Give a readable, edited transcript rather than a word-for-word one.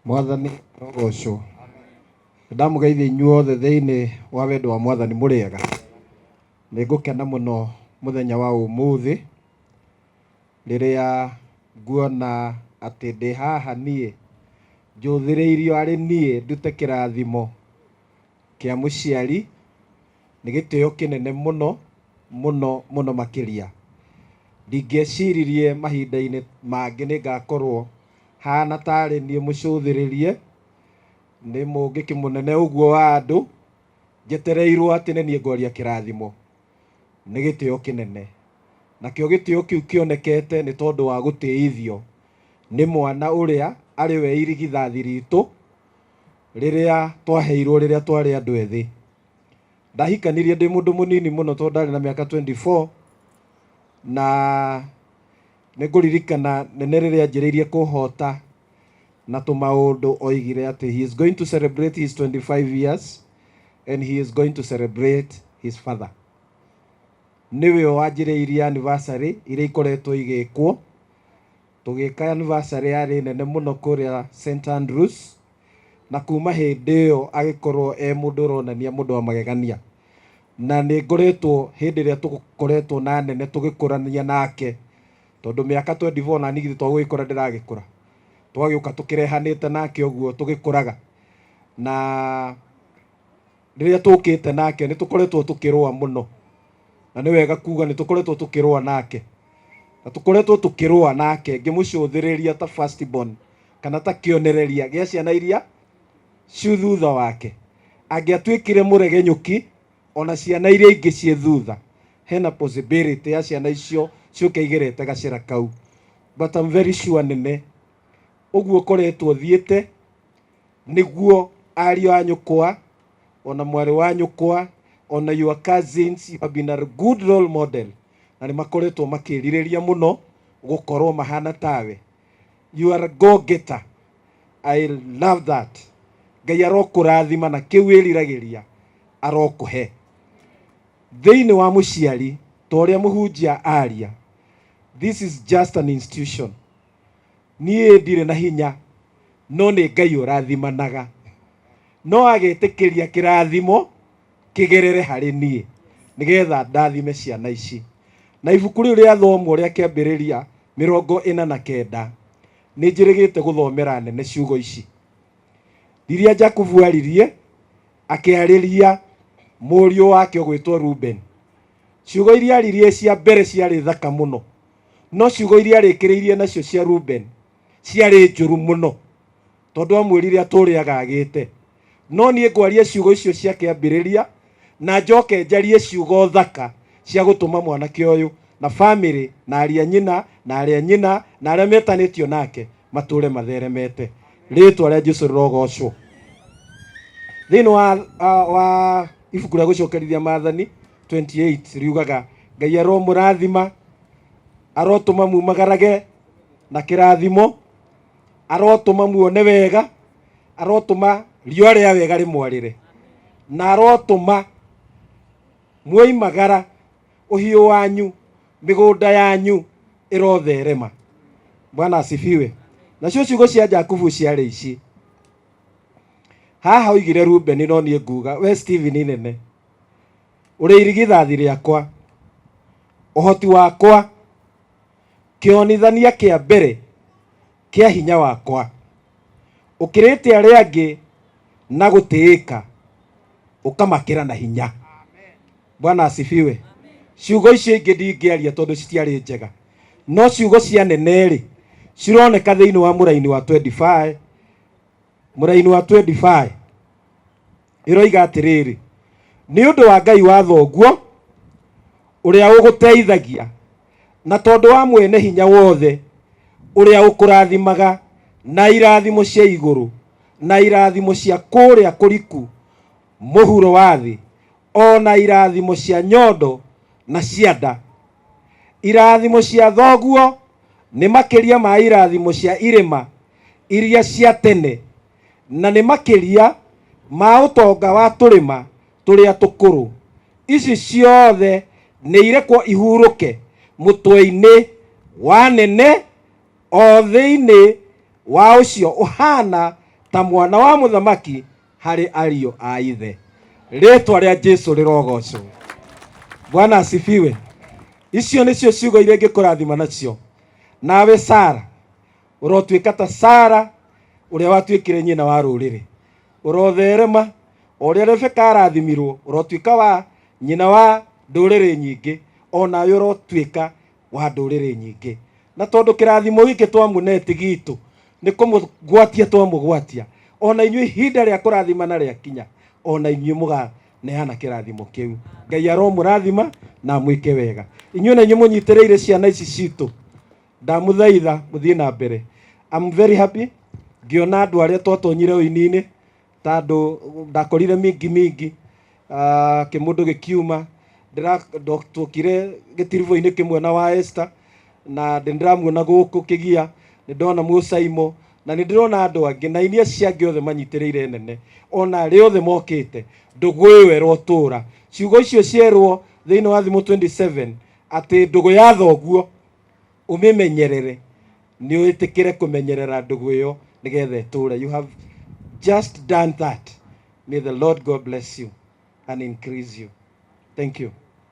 Mwathani arogocwo. Ndamũgeithia inyuothe thĩinĩ wa wendo wa Mwathani mũrĩega. Nĩ ngũkena mũno mũthenya wa ũmũthĩ rĩrĩa nguona atĩ ndĩ haha niĩ njũthĩrĩirio arĩ niĩ ndute kĩrathimo kĩa mũciari. Nĩ gĩtĩo kĩnene mũno mũno mũno makĩria. Ndingĩeciririe mahinda-inĩ mangĩ nĩ ngakorwo hana tarĩ niĩ mũcũthĩrĩrie nĩ mũngĩki mũnene ũguo wa andũ, njetereirwo atĩ nĩ niĩ ngwaria kĩrathimo. Nĩ gĩtĩo kĩnene, nakĩo gĩtĩo kĩu kĩonekete nĩ tondũ wa gũtĩithio nĩ mwana ũrĩa arĩ we irigithathi ritũ rĩrĩa twaheirwo rĩrĩa twarĩ andũ ethĩ. Ndahikanirie ndĩ mũndũ mũnini mũno tondũ ndarĩ na mĩaka 24, na nĩ ngũririkana nene rĩrĩa anjĩrĩirie kũhota na tũmaũndũ, oigire atĩ he is going to celebrate his 25 years and he is going to celebrate his father. Nĩwe wanjĩrĩirie anniversary iria ikoretwo igĩkwo. Tũgĩka anniversary yarĩ nene mũno kũrĩa St Andrews, na kuma hĩndĩ ĩyo agĩkorwo e mũndũ ũronania mũndũ wa magegania. Na nĩ ngoretwo hĩndĩ ĩrĩa tũkoretwo na nene tũgĩkũrania nake, tondũ mĩaka 24 na niĩ githĩ to gũgĩkũra ndĩragĩkũra, twagĩũka tũkĩrehanĩte nake ũguo tũgĩkũraga. Na rĩrĩa tũkĩte nake nĩ tũkoretwo tũkĩrũa mũno, na nĩ wega kuga nĩ tũkoretwo tũkĩrũa nake, na tũkoretwo tũkĩrũa nake ngĩmũcũthĩrĩria ta first born kana ta kĩonereria gĩa ciana iria ciĩ thutha wake. Angĩatuĩkire mũregenyũki, ona ciana iria ingĩ ciĩ thutha hena possibility ya ciana icio ciũke igerete gacĩra kau. But I'm very sure nene ũguo ũkoretwo thiĩte nĩguo ariũ a nyũkwa ona mwarĩ wa nyũkwa ona your cousins, you have been a good role model, na nĩ makoretwo makĩrirĩria mũno gũkorwo mahana tawe. You are a go getter, I love that. Ngai arokũrathima na kĩu wĩriragĩria arokũhe. Thĩinĩ wa mũciari, ta ũrĩa mũhunjia aria, this is just an institution. Niĩ ndirĩ na hinya, no nĩ Ngai ũrathimanaga, no agetĩkĩria kĩrathimo kĩgerere harĩ niĩ nĩgetha ndathime ciana ici. Na ibuku rĩu rĩathomwo rĩa Kĩambĩrĩria 49, nĩ njĩrĩgĩte gũthomera nene ciugo ici iria Jakubu aririe akĩarĩria mũriũ wake ũgwĩtwo Ruben. Ciugo iria aririe cia mbere ciarĩ thaka mũno, no ciugo iria arĩkĩrĩirie nacio cia Ruben ciarĩ njũru mũno, tondũ amwĩrire atũre agagĩte. No niĩ ngwaria ciugo icio cia kĩambĩrĩria na njoke njarie ciugo thaka cia gũtũma mwanake ũyũ na famĩlĩ na aria nyina na arĩa nyina na arĩa metanĩtio nake matũre matheremete. Rĩtwa rĩa Jesu rĩrogocwo. Thĩinĩ wa ibuku rĩa gũcokerithia Maathani 28 riugaga Ngai aromũrathima, arotũma mumagarage na kĩrathimo, arotũma muone wega, arotũma riũa rĩa wega rĩmwarĩre, na arotũma mwoimagara ũhiũ wanyu, mĩgũnda yanyu ĩrotherema. Bwana asifiwe. Nacio ciugo cia Jakubu ciarĩ ici. Haha oigire Rubeni, no niĩ nguga we Steven nene ũrĩ irigithathi rĩakwa, ũhoti wakwa, kĩonithania kĩa mbere kĩa hinya wakwa, ũkĩrĩte arĩa angĩ na gũtĩĩka, ũkamakĩra na hinya. Bwana asifiwe. Ciugo icio ingĩ ndingĩaria tondũ citiarĩ njega, no ciugo cia nene-rĩ cironeka thĩinĩ wa mũraini wa 25. Mũraini wa 25 ĩroiga atĩrĩrĩ, nĩ ũndũ wa Ngai wa thoguo ũrĩa ũgũteithagia, na tondũ wa mwene hinya wothe ũrĩa ũkũrathimaga na irathimo cia igũrũ na irathimo cia kũrĩa kũriku mũhuro wa thĩ, o na irathimo cia nyondo na cia nda. Irathimo cia thoguo nĩ makĩria ma irathimo cia irĩma iria cia tene, na nĩ makĩria ma ũtonga wa tũrĩma tũrĩa tũkũrũ. Ici ciothe nĩ irekwo ihurũke mũtwe-inĩ wa nene, o thĩinĩ wa ũcio ũhana Ta mwana wa mũthamaki harĩ ariũ a ithe. Rĩtwa rĩa Jesu rĩrogocwo. Bwana asifiwe. Icio nĩcio ciugo iria ingĩkũrathima nacio. Nawe Sara, ũrotuĩka ta Sara ũrĩa watuĩkire nyina wa rũrĩrĩ. Ũrotherema o ũrĩa Rebeka arathimirwo, ũrotuĩka wa nyina wa ndũrĩrĩ nyingĩ, o nawe ũrotuĩka wa ndũrĩrĩ nyingĩ. Na tondũ kĩrathimo gĩkĩ twamũneti gitũ nĩ kũmũgwatia twamũgwatia, ona inyuĩ ihinda rĩa kũrathimana rĩakinya, ona inyuĩ mũganeana kĩrathimo kĩu. Ngai aromũrathima na amwĩke wega. Inyuĩ na inyuĩ mũnyitĩrĩire ciana ici citũ, ndamũthaitha mũthiĩ na mbere. I'm very happy ngĩona andũ arĩa twatonyire ũini-inĩ, ta andũ ndakorire mingi mingi kĩmũndũ gĩkiuma tuokire gĩtiribũ-inĩ kĩmwe na wa Esther, na ndĩramuona gũkũ kĩgia, nĩ ndona Mũcaimo, na nĩ ndĩrona andũ angĩ na inia acio angĩ othe manyitĩrĩire nene, ona arĩa othe mokĩte ndũgũ ĩyo ĩrotũra. Ciugo icio cierwo thĩinĩ wa Thimo 27 atĩ ndũgũ ya thoguo ũmĩmenyerere, nĩ wĩtĩkĩre kũmenyerera ndũgũ ĩyo nĩgetha ĩtũre. You have just done that. May the Lord God bless you and increase you. Thank you.